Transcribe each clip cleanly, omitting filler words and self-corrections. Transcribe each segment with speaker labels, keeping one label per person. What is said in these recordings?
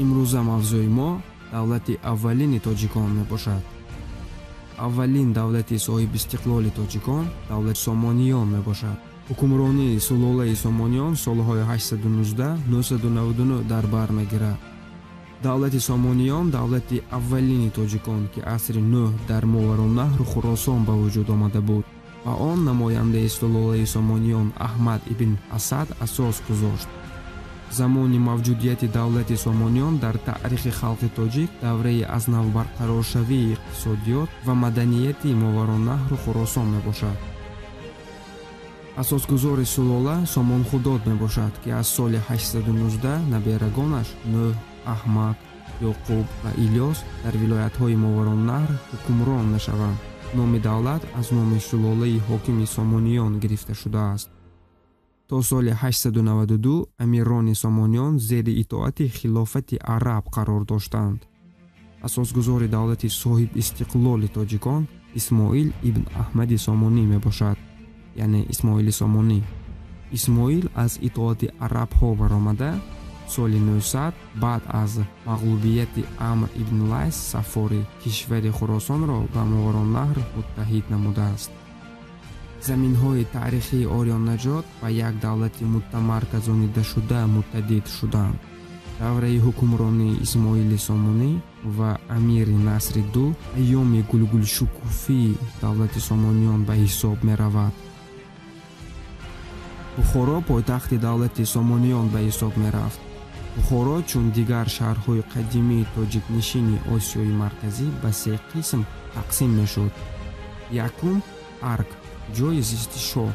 Speaker 1: Имрӯза мавзӯи мо давлати аввалини тоҷикон мебошад. Аввалин давлати соҳибистиқлоли тоҷикон давлати Сомониён мебошад. Ҳукмронии сулолаи Сомониён солҳои 819-999 дар бар мегирад. Давлати Сомониён давлати аввалини тоҷикон, ки асри 9 дар Мовароуннаҳру Хуросон ба вуҷуд омада буд ва он намояндаи сулолаи Сомониён Аҳмад ибн Асад асос гузошт. Замони мавҷудияти давлати Сомониён дар таърихи халқи тоҷик давраи аз нав барқароршавии иқтисодиёт ва маданияти Мовароуннаҳру Хуросон мебошад. Асосгузори сулола Сомонхудод мебошад, ки аз соли 819 наберагонаш Нӯҳ, Аҳмад, Ёқуб ва Илёс дар вилоятҳои Мовароуннаҳр ҳукмрон мешаванд. Номи давлат аз номи сулолаи ҳокими Сомониён гирифта шудааст. То соли 892 амирони Сомониён зери итоати хилофати араб қарор доштанд. Асосгузори давлати соҳибистиқлоли тоҷикон Исмоил ибн Аҳмади Сомонӣ мебошад, яъне Исмоили Сомонӣ. Исмоил аз итоати арабҳо баромада соли 900 баъд аз мағлубияти Амр ибн Лайс Саффорӣ кишвари Хуросонро ба Мовароуннаҳр муттаҳид намудааст. Заминҳои таърихии Ориённаҷот ба як давлати мутамарказонидашуда муттаҳид шуданд. Давраи ҳукмронии Исмоили Сомонӣ ва амири Насри ду айёми гулгулшукуфии давлати Сомониён ба ҳисоб меравад. Бухоро пойтахти давлати Сомониён ба ҳисоб мерафт. Бухоро чун дигар шаҳрҳои қадимии тоҷикнишини Осиёи Марказӣ ба се қисм тақсим мешуд. Якум арк, ҷойи зисти шоҳ.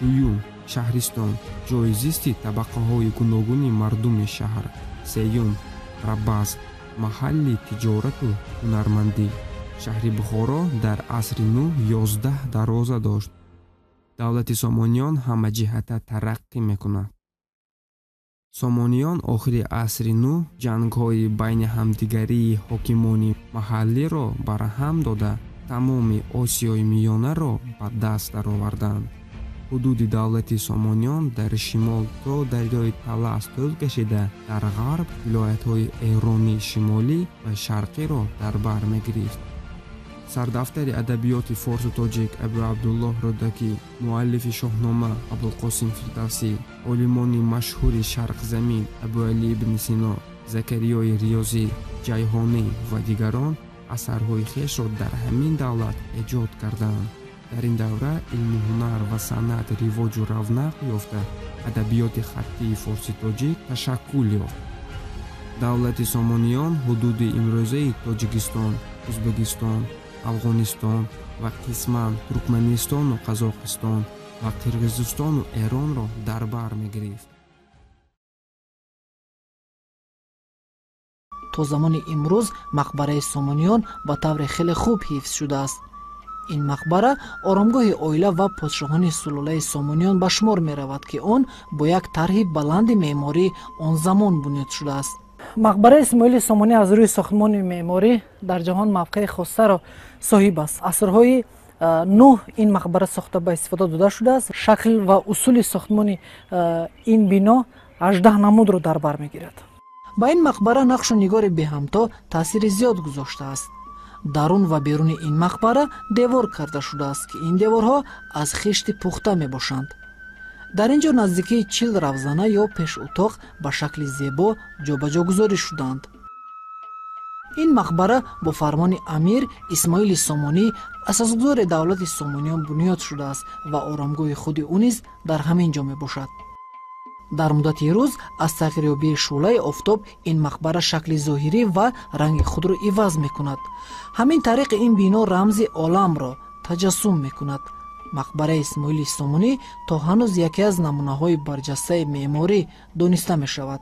Speaker 1: Дуюм шаҳристон, ҷойи зисти табақаҳои гуногуни мардуми шаҳр. Сеюм рабаз, маҳалли тиҷорату ҳунармандӣ. Шаҳри Бухоро дар асри 9 11 дарвоза дошт. Давлати Сомониён ҳамаҷиҳата тараққӣ мекунад. Сомониён охири асри 9 ҷангҳои байни ҳамдигарии ҳокимони маҳаллиро барҳам дода, тамоми Осиёи Миёнаро ба даст дароварданд. Ҳудуди давлати Сомониён дар шимол то дарёи Талас тӯл кашида, дар ғарб вилоятҳои Эрони шимолӣ ва шарқиро дар бар мегирифт. Сардафтари адабиёти форсу тоҷик Абу Абдуллоҳ Рӯдакӣ, муаллифи Шоҳнома Абулқосим Фирдавсӣ, олимони машҳури Шарқзамин Абуалӣ ибни Сино, Закариёи Риёзӣ, Ҷайҳонӣ ва дигарон асарҳои хешро дар ҳамин давлат эҷод карданд. Дар ин давра илму ҳунар ва санъат ривоҷу равнақ ёфта, адабиёти хаттии форси-тоҷик ташаккул ёфт. Давлати Сомониён ҳудуди имрӯзаи Тоҷикистон, Ӯзбекистон, Афғонистон ва қисман Туркманистону Қазоқистон ва Қирғизистону Эронро дар бар мегирифт.
Speaker 2: То замони имрӯз мақбараи Сомониён ба таври хеле хуб ҳифз шудааст. Ин мақбара оромгоҳи оила ва подшоҳони сулолаи Сомониён ба шумор меравад, ки он бо як тарҳи баланди меъморӣ он замон бунёд шудааст. Мақбараи Исмоили Сомонӣ аз рӯи сохтмони меъморӣ дар ҷаҳон мавқеи хоссаро соҳиб аст. Асрҳои 9 ин мақбара сохта ба истифода дода шудааст. Шакл ва усули сохтмони ин бино 18 намудро дар бар мегирад. Ба ин мақбара нақшу нигори беҳамто таъсири зиёд гузоштааст. Дарун ва беруни ин мақбара девор карда шудааст, ки ин деворҳо аз хишти пухта мебошанд. Дар ин ҷо наздикии 40 равзана ё пешутоқ ба шакли зебо ҷобаҷогузорӣ шуданд. Ин мақбара бо фармони амир Исмоили Сомонӣ, асосгузори давлати Сомониён, бунёд шудааст ва оромгоҳи худи ӯ низ дар ҳамин ҷо мебошад. Дар муддати рӯз аз тағйирёбии шӯълаи офтоб ин мақбара шакли зоҳирӣ ва ранги худро иваз мекунад. Ҳамин тариқ ин бино рамзи оламро таҷассум мекунад. Мақбараи Исмоили Сомонӣ то ҳанӯз яке аз намунаҳои барҷастаи меъморӣ дониста мешавад.